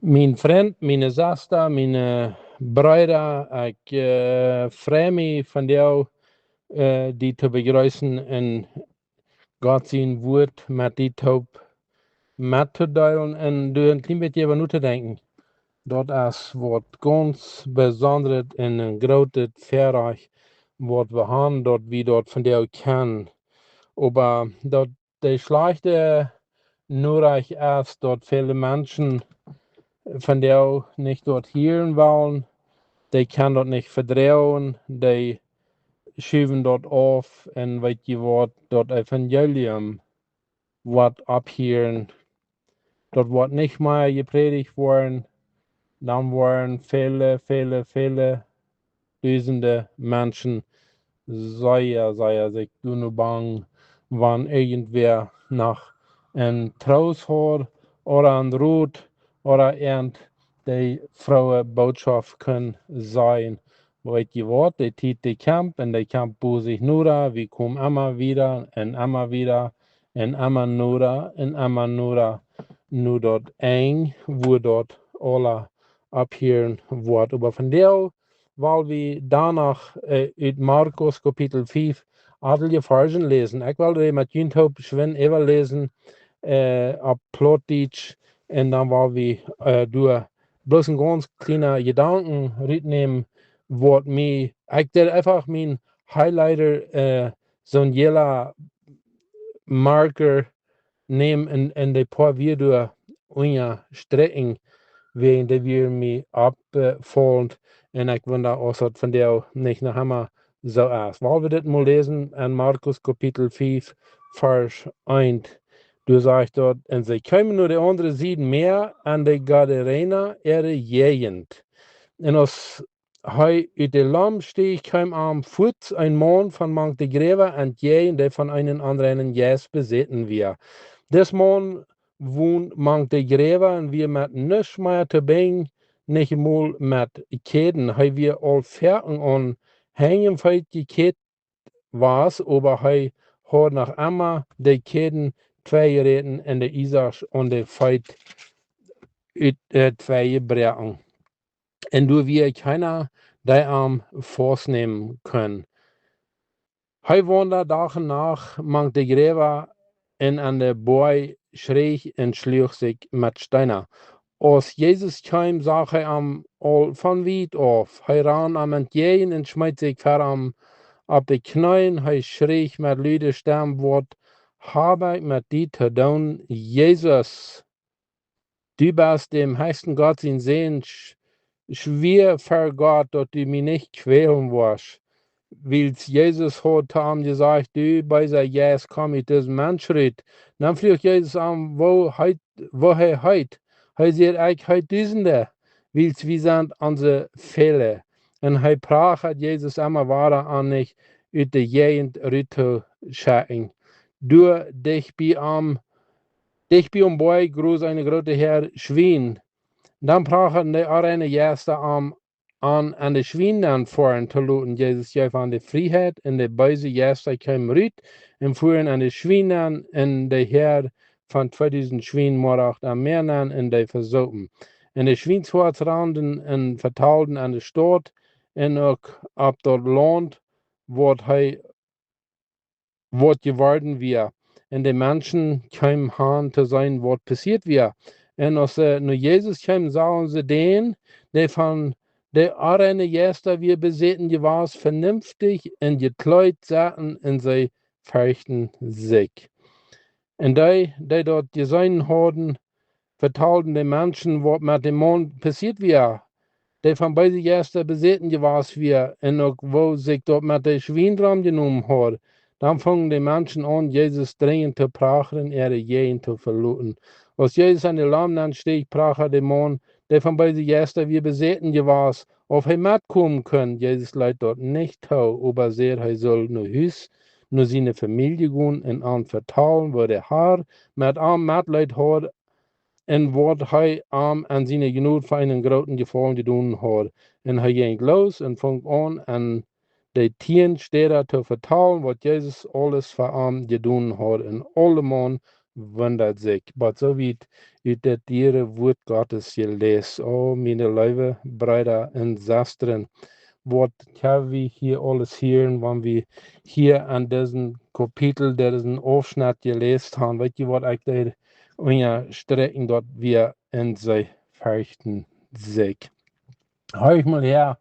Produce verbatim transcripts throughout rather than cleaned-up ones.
Mien Frint, miene Sesta, miene Breeda, ekj, äh, frei mie vondoag, äh, die to bejreessen un Gott sien Wort met die toop mettodeelen un doa een kjlien bät äwa notodenkjen. Daut es waut gaunz besondret un een grootet Väarajcht, waut wie haben, daut wie daut vondoag kjennen. Oba daut de schlajchte Norecht es, daut väle Menschen vondoag nich daut hieren wellen, dee kjennen daut nich vedroagen, dee schuwen daut auf un weet jie waut, daut Evangelium woat opphieren, daut woat nich mea jeprädicht woaren, dan woaren väle, väle, väle dusende Menschen sea, sea sikj doano bangen, wan irjentwäa noch een Troost haud ooda een Rot ooda irjent de frooe Bootschoft kunn sajen. Weet jie waut, de Tiet, dee kjemt un dee kjemt bosich noda, wie komen emma wieda un emma wieda un emma noda un emma noda, no daut Enj, wua daut aula opphieren woat. Oba vondoag well wie dan noch, äh, ut Markus Kapitel fief, atelje Varzen läsen. Ekj well dee met junt toop schwind äwaläsen, äh, opp Plautdietsch. Un dan well wie, äh, doa bloos een gaunz kjliena Jedanken rutnämen, waut mie, ekj deed eefach mien Highlighter, äh, soon jäla Marker nämen un, un de poa Wieed doa unjastrekjen, wäajen dee wieren mie oppfaulent, un ekj wunda, aus daut vondoag nich noch emma soo es. Well wie dit mol läsen en Markus Kapitel fief, Varsch eent. Doa sajcht daut: Un see kjeemen no de aundre Sied Mäa aun de Gadarena äare Jäajent. Un aus hee ut de Lamp steech, kjeem am fuats een Maun von mank de Jräwa entjäajen, dee von eenen onreinen Jeist besäten wia. Dis Maun wond mank de Jräwa un wia met nuscht mea to binjen, nich emol met Kjäden. Hee wia aul foaken aun Henj un Feet jekjädt jewast, oba hee haud noch emma de Kjäden tweijeräten un de Iesasch aun de Feet ut, äh, twei jebroaken. Un doa wia kjeena, dee am faustnämen kunn. Hee waundad Dach un Nacht mank de Jräwa un aun de Boaj, schräch un schluach sikj met Steena. Aus Jesus kjeem, sach hee am aul von wiet auf. Hee rand am entjäajen un schmeet sikj ver am opp de Kjneeen. Hee schräch met lude Stemm: Waut hab ekj met die to doonen, Jesus? Du best däm heechsten Gott sien Sän, sch-, schwia ver Gott, daut du mie nich kwälen woascht. Wiels Jesus haud to am jesajcht: Du beesa Jeist, komm ut disen Mensch rut. Dan fruach Jesus am, woo hee, woo hee heet. Hee säd: Ekj heet Dusende, wiels wie sent onse väle. Un hee prachad Jesus emma wada aun, nich ut de Jäajent rut to schekjen. Doa dicht bie am, dicht bie aum Boaj, grosd eene groote Häad Schwien. Dan prachaden de onreine Jeista am aun, aun de Schwien nenn foaren to loten. Jesus jeef an de Frieheit, un de beese Jeista kjeemen rut un fuaren aun de Schwien nenn, un de Häad von tweedusend Schwien moacht aum Mäa nenn, un dee vesopen. Un de Schwienshoads randen un vetalden aun de Staut un uk opp daut Launt, waut hee, waut jeworden wia. Un de Menschen kjeemen han to seenen, waut passieet wia. Un aus see no Jesus kjeemen, sagen see dän, dee von de onreine Jeista wia besäten jewast, venenftich un jekjleet sitten, un see ferchten sikj. Un dee, dee daut jeseenen hauden, vetalden de Menschen, waut met dän Maun passieet wia, dee von beese Jeista besäten jewast wia, un uk woo sikj daut met de Schwien romjenomen haud. Dan fungen de Menschen aun, Jesus drinjent to prachren, äare Jäajent to veloten. Aus Jesus aun de Lamp nenn steech, prachad de Maun, dee von beese Jeista wia besäten jewast, auf hee metkomen kunn. Jesus leet daut nich too, oba säd, hee sull no Hus, no siene Famielje gonen un an vetalen, woo de Har met am Metleet haud un waut hee am en siene Jnod fa eenen grooten Jefaulen jedonen haud. Un hee jinkj loos un funk aun, en de tieen Städa to vetalen, waut Jesus aules fa am jedonen haud. Un aulemaun wundat sikj. Waut soo wiet ut daut diere Wort Gottes jeläst. O, miene leewe Breeda un Sestren, waut kjenn wie hia aules hieren, wan wie hia aun disen Kapitel, disen Aufschnett jeläst haben? Weet jie waut, ekj deed unjasträakjen, daut wie en sikj ferchten sikj. Hia mol häa,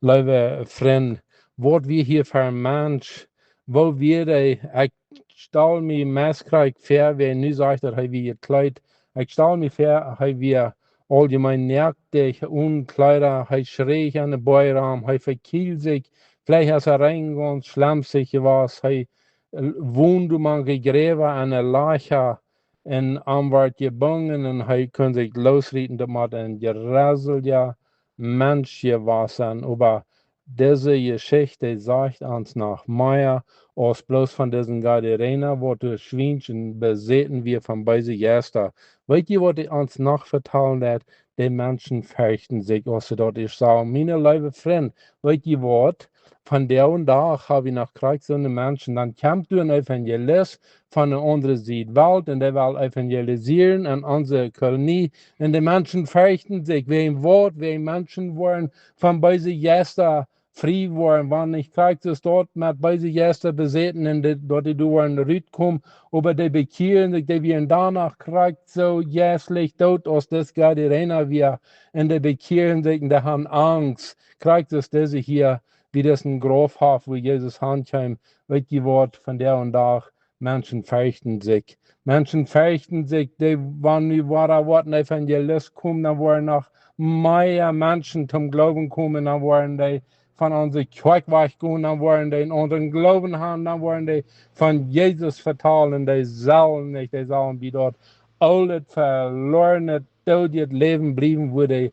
leewe Frind, waut wia hia fa een Mensch, woo wia dee? Ekj stal mie meist krakjt väa, wäa nu sajcht daut hee wia jekjleet. Ekj stal mie väa, hee wia auljemeen noakt, dee one Kjleeda, hee schreech aun de Boarom, hee vekjield sikj, veleicht aus hee rein gaunz schlempsich wia, hee, äh, wond mank de Jräwa aun de Lajcha, un am wort jebungen un hee kunn sikj loosrieten, daut mott een jreslicha Mensch jewast sennen. Oba dise Jeschicht sajcht ons noch mea aus bloos von disen Gadarena, waut doa schwiensch un besäten wia von beese Jeista. Weet jie waut dee ons noch vetalen deit? De Menschen ferchten sikj, aus see daut ieescht sagen. Miene leewe Frind, weet jie waut? Von dän Dach hab wie noch krakjt soone Menschen. Dan kjemt doa een Evangelist von eene aundre Sied Welt un dee well evangelisieren en onse Kolonie. Un de Menschen ferchten sikj, wäajen waut? Wäajen Menschen woaren von beese Jeista frie woaren, wan nich krakjt es daut met beese Jeista besäten un de, daut dee doa woaren rutkomen, oba dee bekjieren sikj, dee wieren doano krakjt soo jeistlich doot aus dis Gadarena wia, un dee bekjieren sikj un dee haben Angst, krakjt es dise hia, wia dis een Grafhoff, wua Jesus hankjeem. Weet jie waut, von dän Dach, Menschen ferchten sikj. Menschen ferchten sikj, dee, wan nu wada woat een Evangelist komen, dan woaren noch mea Menschen toom Gloowen komen, dan woaren dee von onse Kjoakj wajchgonen, dan woaren dee een aundren Gloowen haben, dan woaren dee von Jesus vetalen, dee sellen nich, dee sellen bie daut oole, velorne, doodje Läwen bliewen, wua dee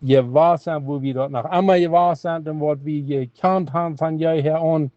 jewast sent, wua wie daut noch emma jewast sent un waut wie jekjant haben von jeher aun.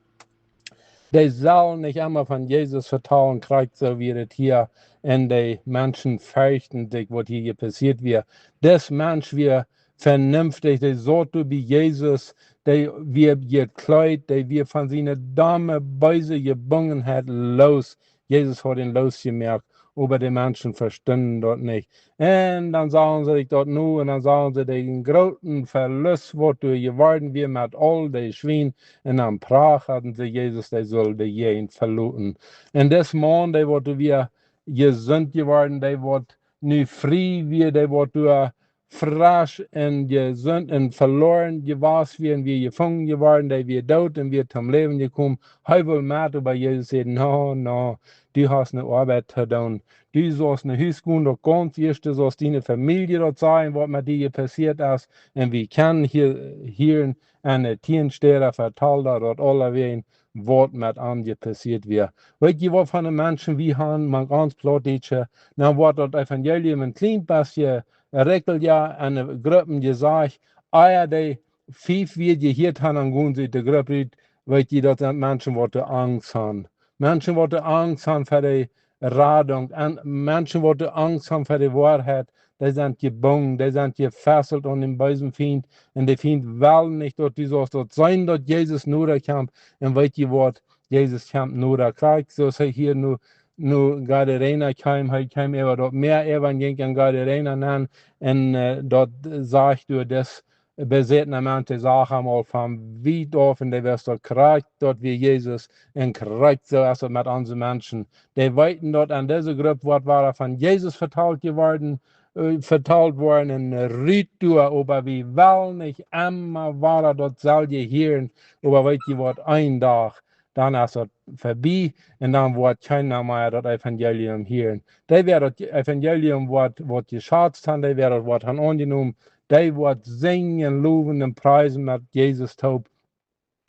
Dee sellen nich emma von Jesus vetalen, krakjt soo wia et hia. Un de Menschen ferchten sikj, waut hia jepassieet wia. Dis Mensch wia venenftich, dee saut doa bie Jesus, dee wia jekjleet, dee wia von siene domme, beese Jebungenheit loos. Jesus haud am loosjemoakt, oba de Menschen vestunden daut nich. Un dan sagen see sikj daut nu, un dan sagen see, dän grooten Velust, waut doa jeworden wia met aul dee Schwien, un dan prachaden see Jesus, dee sull de Jäajent veloten. Un dis Maun, dee waut doa wia jesunt jeworden, dee waut nu frie wia, dee waut doa fresch un jesunt un veloaren jewast wia un wia jefungen jeworden, dee wia doot un wia toom Läwen jekomen. Hee wull met, oba Jesus säd: "No, no, du hast eene Oabeit to doonen. Du saust no Hus gonen, daut gaunz ieeschte saust diene Famielje daut sajen, waut met die jepassieet es. Un wie kjennen hia, hia en de Tienstäd vetalen, daut aulawäajen, waut met am jepassieet wia." Weet jie, waut von de Menschen wie haben, mank ons Plautdietsche, dan woat daut Evangelium een kjlien bät jeräakjelt, jo, en de Gruppen jesajcht, ea dee fief Wieed jehieet haben, dan gonen see de Grupp rut. Weet jie, daut sent Menschen, waut doa Angst haben. Menschen, waut doa Angst haben fa de Radunk. Un Menschen, waut doa Angst haben fa de Woarheit, dee sent jebungen, dee sent jefesselt aun dän beesen Fient. Un de Fient well nich, daut du saust daut seenen, daut Jesus noda kjemt. Un weet jie waut? Jesus kjemt noda. Krakjt soo aus hee hia no, no Gadarena kjeem, hee kjeem äwa daut Mäa äwa un jinkj en Gadarena nenn. Un, äh, daut sajcht doa dis besätna Mensch, dee sach am aul von wiet auf un dee wist daut krakjt, daut wia Jesus. Un krakjt soo es et met onse Menschen. Dee weeten daut en dise Grupp woat wada von Jesus vetalt jeworden, äh, vetalt woaren un rut doa, oba wie wellen nich emma wada daut selwje hieren, oba weet jie waut, een Dach, dan es daut verbie un dan woat kjeena mea daut Evangelium hieren. Dee, wäa daut Evangelium woat, woat jeschazt haben, dee, wäa daut woat haben aunjenomen, dee woat sinjen, lowen un priesen met Jesus toop.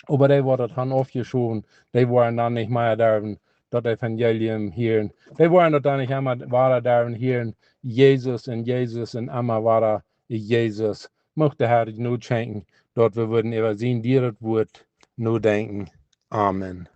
Oba dee, waut daut haben aufjeschowen, dee woaren dan nich mea derwen daut Evangelium hieren. Dee woaren daut dan nich emma wada derwen hieren, Jesus un Jesus un emma wada Jesus. Mucht de Herr Jnod schenkjen, daut wie wudden äwa sien dieet Wort nodenkjen. Amen.